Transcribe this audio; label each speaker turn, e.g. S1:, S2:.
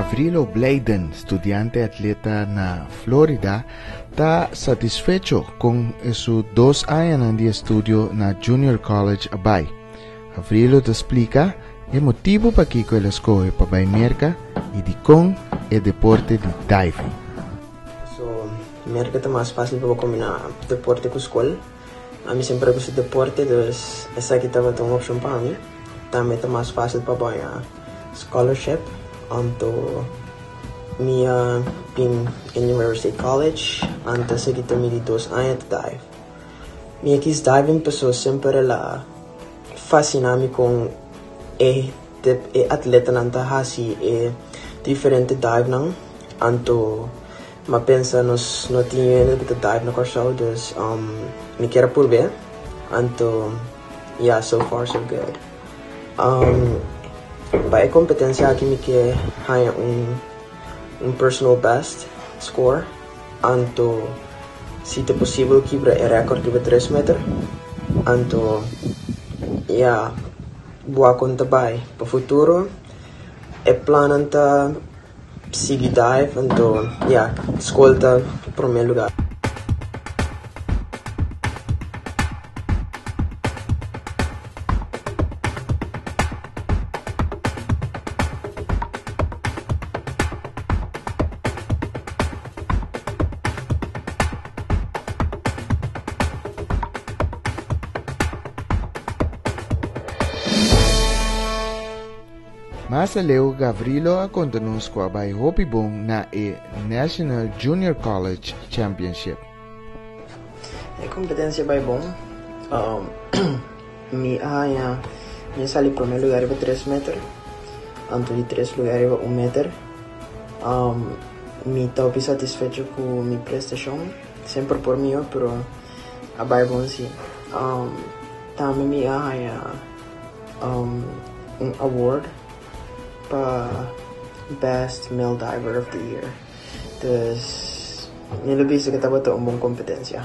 S1: Gavrilo Blijden, studiante atleta na Florida, ta satisfecho con su dos añanan di estudio na Junior College a bai. Gavrilo ta splica e motibo pakico el a scoge pa bai Merca y dicon e deporte di diving.
S2: So, Merca ta mas facil pa bo combina deporte cu scol. Ami semper a gusta deporte, dus esaki tabata un opcion pa mi. Tambe ta mas facil pa bo haña scholarship. Anto mi a bin Indian River State College, anto esaki ta mi di dos aña ta dive. Mi a kies diving pasobra semper el a fasina mi con e e atletanan ta haci e diferente divenan. Anto M'a pensa nos no tin hende ku ta dive na Kòrsou dus mi kier a purb'é anto ya so far so good. Pa e kompetensia aki mi ke haña un un personal best score anto si ta posibel kibra e rèkòrt riba tres meter anto ya bo a kon ta bai pa futuro e plannan ta. Sigui dive anto ya skol ta prome lugar.
S1: Mas aleu Gavrilo a konta nos ku a bai hopi bon na e National Junior College Championship.
S2: E kompetensia bai bon. Mi a haña, mi a sali promé lugar riba tres meter, anto di tres lugar riba un meter. Mi ta hopi satisfecho ku mi prestashon, semper por mihó pero a bai bon si. Tambe mi a haña. Un award pa Best Male Diver of the Year. Dus mi lo bisa ku tabata un bon kompetensia.